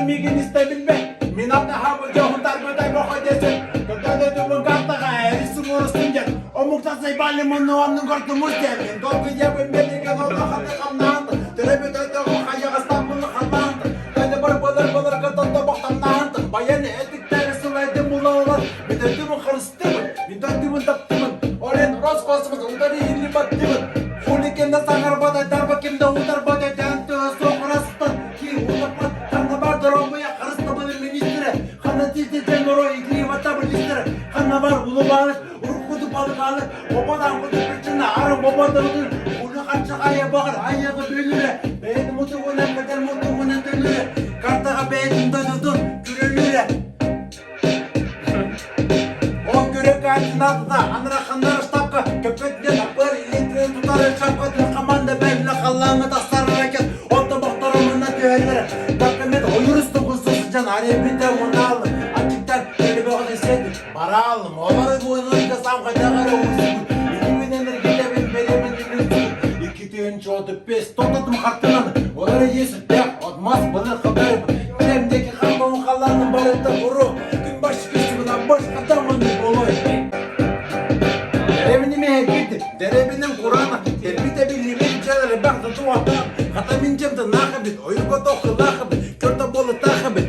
миигин истэ билбэт. Мин атаһабын дьоһунтарбытай бохо десен. Когда картаға әрісің орыстың дед. Омуктар заебали мұны онның көрдіміз де. Мен долгы ебін белеген олақаны қамнанды. Төребет өтіғі қаяғыстан бұны қалманды. Кайда бар болар болар катанта боқтамнанды. Баяны этиктері сылайды мұлалар. Мен өтімін қырыстымын. Мен төтімін таптымын. Орен роскосымыз удары илли баттымын. Хуликенде саңарбадай дарба кимде ударбадай дәнті соқырастан ки утаппат ханна бар доробуя харыстабылы министрі ханна тиздетен оро иглиева таблистері ханна бар улубалык уруккуту балыкалы обадан куту причина ары обадылы уну ханчага багыр айыгы бөлүрө бэйин мутугунан кедер мутугунан төлүрө картага бэйин дойдудун күрөлүрө Ол көрөк артынатыда аныраханнар штабка көпөтүнен апыр илиитинен тутары шапкатын команда бәйлі халлаңы тастар ракет отто бохторомуна түһэллэр документ ойурусту кусусужан аребите унаалым ачыктар телебөҕүн сет бараалым олары буйнун сам хайдагары усугун илимин энергетебин беремин үлүсүгүн 2 тыһынча 35 тототум хартынан олары есүттэх отмас былыр хабар чемдеки хамбын халланын барытта уру күн баш күчүгүнан баш катамын болой Деревини мehekirdi, derevinin Kur'an'ı, tebri tebi limin çelere baktı tuğata, hata min cemde nakabit, oyuga toku lakabit, körte bolu takabit.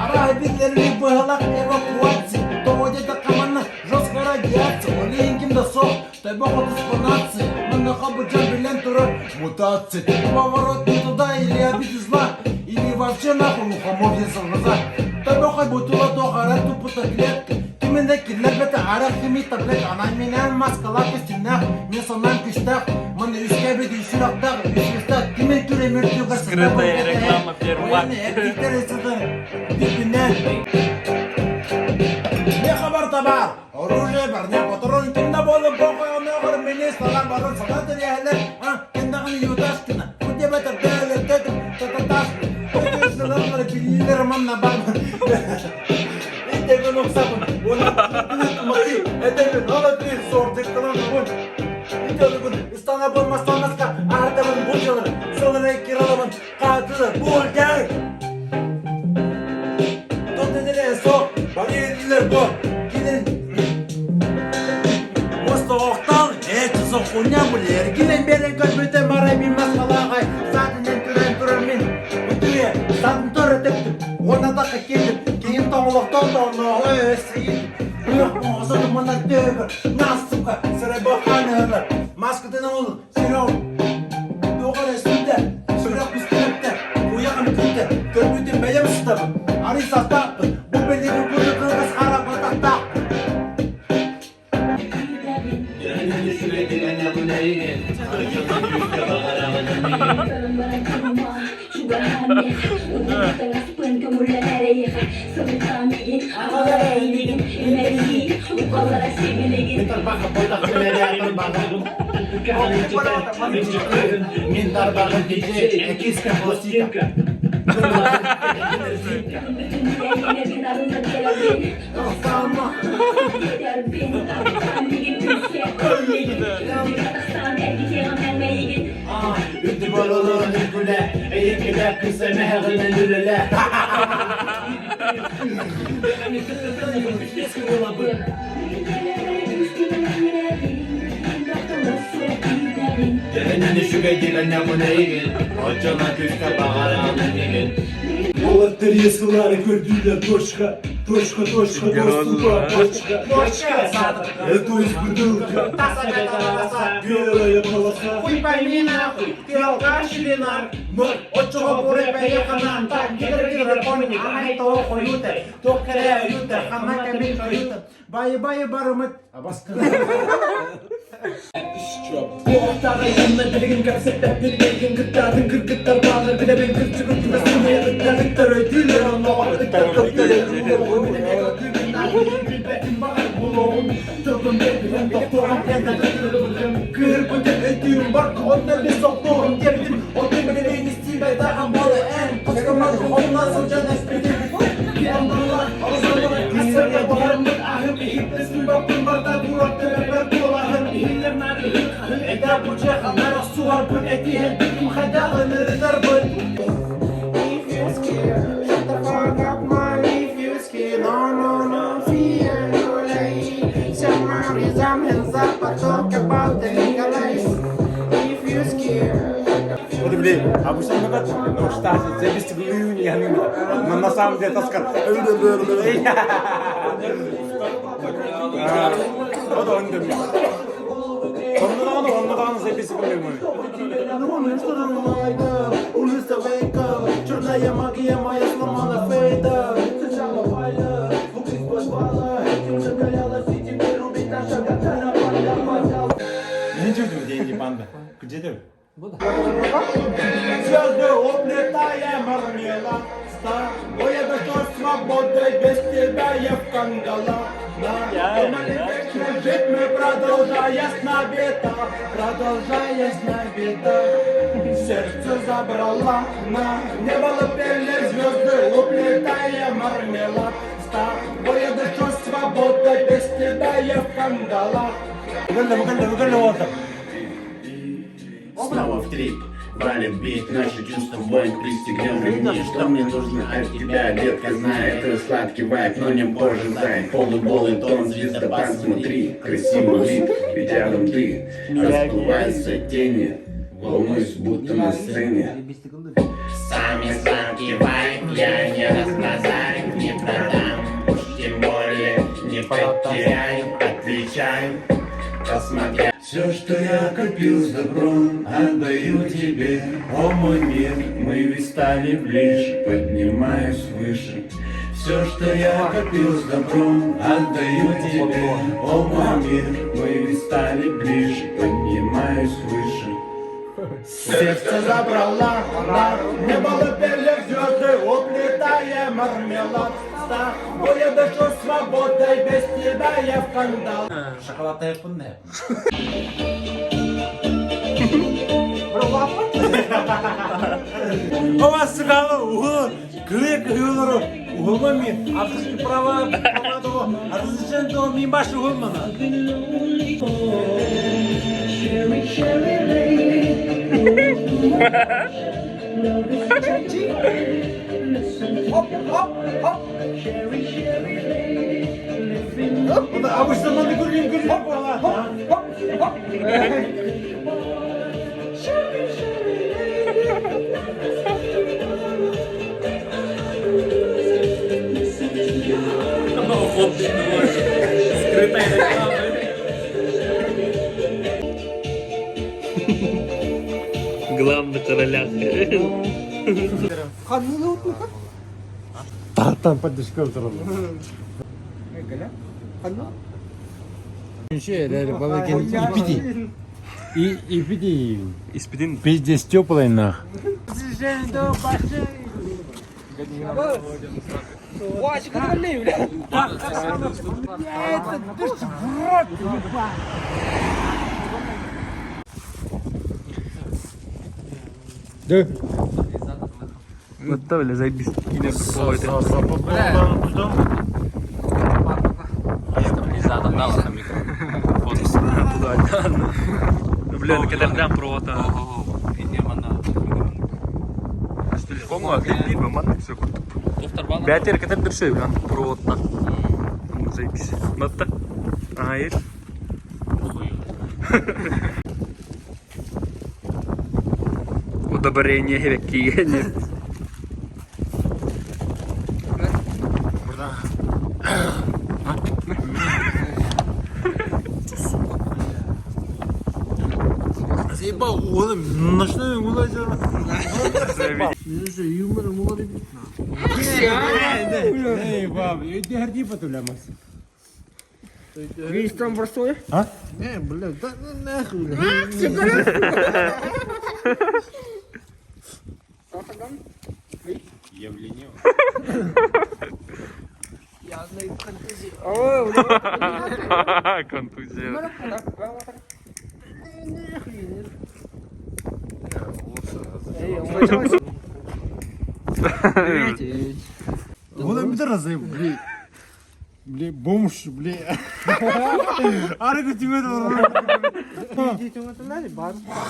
Ара биллерли быһалак эвакуация, того дете каманна жесткая радиация, олейин кимде сох, тебе по нации, манна хабы билен турар мутация, ты поворот не туда или обиды зла, или вообще нахуй мухомор за глаза. Тебе хай бутула тохара тупута клетка, Кимінде киллер бete арах хими таблет анай менен маскалар костюмнах мен сонан күштах мын үске бит үсүрактах үсүстах кимен түре мүртүгө Скрытая реклама Первак. Не хабар табар, оружие барня патрон кимде болуп бокой оногор министрлар барон сада теряхлер, а кимдагы юташкина, куде бетер дөлөр тетим тататаш. Билилер манна бар. Интегин оксабын, оны мати, этебин ала три сордыктынан бун. Ителигин истанабын мастанаска, ардабын бучалар, сылыры киралабын, катылы булгар. Тотенере со, барьерлер бо, кидин Мостоохтан эч сохуня булер, килен берен көтмөтө марай мин маскалагай, сатынен түрен турар мин. Үтүе, сатын төрө тептим, онатакка келип, кийин тоңолоктон тоңоло өсейин. Уяк моосону мына төгөр, насыпка, сырай баханылар. Маскытын ол, сирау, Доғар эстүнде, сүрөк бистирепте, уягым күнде, көрбүтүн бэйэм сытабын, ары састааппын, бу белиги курду кыргыз хара батактаак. Мин тарбахы диджей, экиска пластинка. Үтті бололун үкүлэ, эйиккеле кыса мэхэгинен үлэлэ. Дэрэнини шүгэйдигэн нэмунэйгин, очона күскэ багараанын игин. Олар көрдүлөр точка, точка, точка, доступа, точка, Точка, Это есть бутылка, белая полоса. Хуй пойми нахуй, ты алкаш или нар? Отчого буре поеханан, так, гидр гидр помни, ай то хуюте, то кре юте, хана кабин хуюте. Бай бай барымыт. Абаска. Буохтаҕайынна билигин кэпсэппэппин эйгин кыттаатын кыргыттар баалар билэбин кырдьыгын түбэсин ыттар ыттар өйдүүлэр онноҕор ыттар көптөр Кырбытын өйдүүм бар онна би соқтуғым дебдим отын билебейин истибай таган болы эн кускаман оннан сылжан эспитим Обычно ну что, но на самом деле тоскар. Черная магия моя сломана фейда. Сначала валя, звук из подвала. Этим закалялась и теперь рубит наша катана. Деньги панда. Где ты? Звезды уплетая мармелад, с тобой я дышу свободой, без тебя я в кандалах. Да, думали вечно жить мы, продолжая с набита, продолжая с набита. Сердце забрала на небо лупили звезды, уплетая мармелад. С тобой я дышу свободой, без тебя я в кандалах. Снова в трип, валим бит, наши чувства в бой, пристегнем ремни. Что мне нужно от тебя, детка, знаю, это сладкий вайб, но не позже, зай. Полуголый тон, звездопад, смотри, красивый вид, ведь рядом ты. Расплываются тени, волнуюсь, будто на сцене. Самый сладкий вайб, я не разбазарю, не продам, уж тем более не потеряю, отвечаю, посмотря. Все, что я копил с добром, отдаю тебе, о мой мир, мы ведь стали ближе, поднимаюсь выше. Все, что я копил с добром, отдаю тебе, о мой мир, мы ведь стали ближе, поднимаюсь выше. Сердце забрала на небо лупили звезды, уплетая мармелад. С тобой я дышу свободой, без тебя я в кандалах. Шоколад ne? Авторские права, разрешение ми баш уһулмана. Обычно надо күргән күргән була. Скрытая реклама. Главный короля. Тартан поддержка отыралар. Ипиди. Испидин. Пиздец теплый нах. Вот то, бля, заебись. Бля, ну когда провода. Телефон, Бәтер кетеп дөрсө, проводта. Заебись. Натта. Ага, есть. Удобрение керек. Заебал, oğlum, ночной улазер. Эй, баб, иди горди потулямас. Видишь, там простой? А? Не, блядь, да нахуй. Контузия. Oğlum bir de razı, бля. Бля, бомж, бля. Ары тебе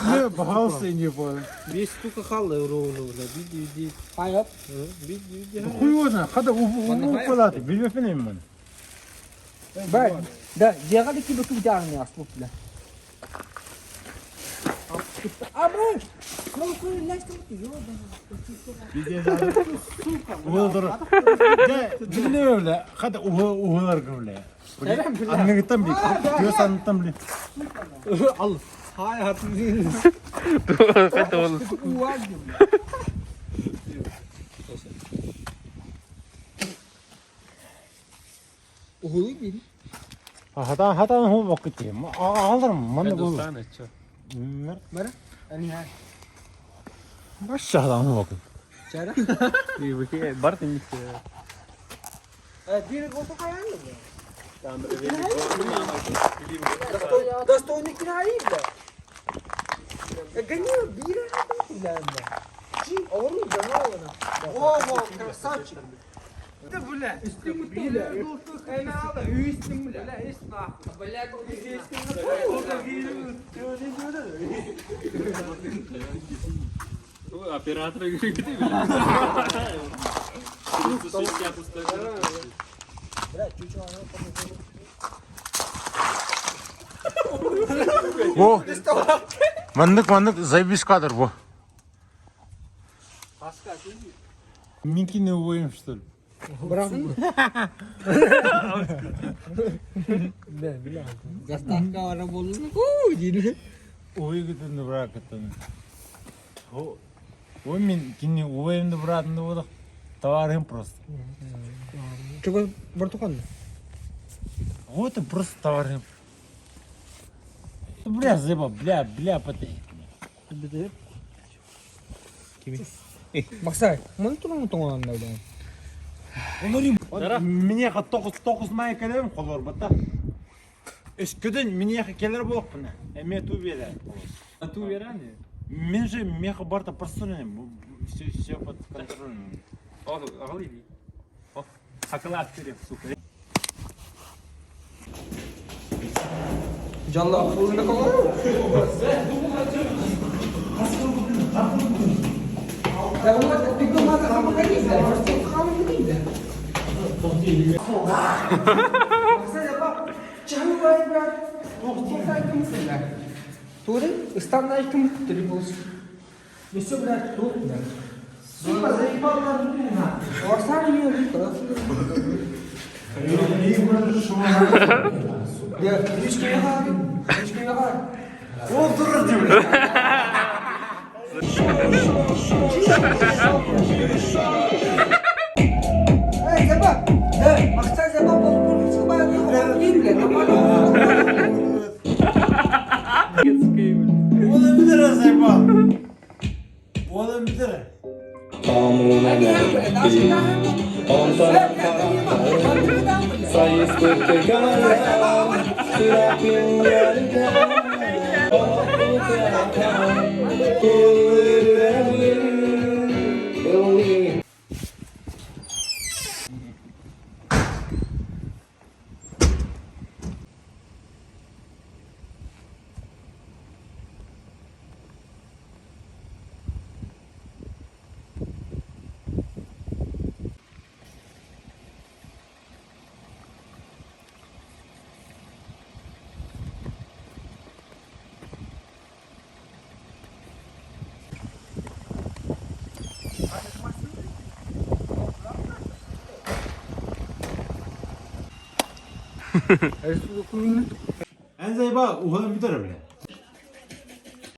Не, бахался не понял. Бес штука халы ровно, бля, биди, биди. Хайып. Биди, биди. Хуй его знает, хада упалаты, билбефен мен. Да, дияға кибі күп жағын аслып, бля. О, маннык маннык заебись кадр бу. Минкини увоим, что ли? Уйгытын быракытын. Ой, мен кини убайымды быраатымды болдық. Товарым просто. Чего бортухан? Вот и просто товарым. Бля, заебал, бля, бля, потай. Максай, мын турун тоңон да. Минеха тоғыз тоғыз май келем қолор бата. Өскөдөн минеха келер болуп Эме ту бере. Ту веране. Мен же меха барта просто все, все под контролем. Сука. Жанла фурunda колор. Oğlum bir lira заебал. Oğlum bir lira. En заебал, oğlum bir lira bile.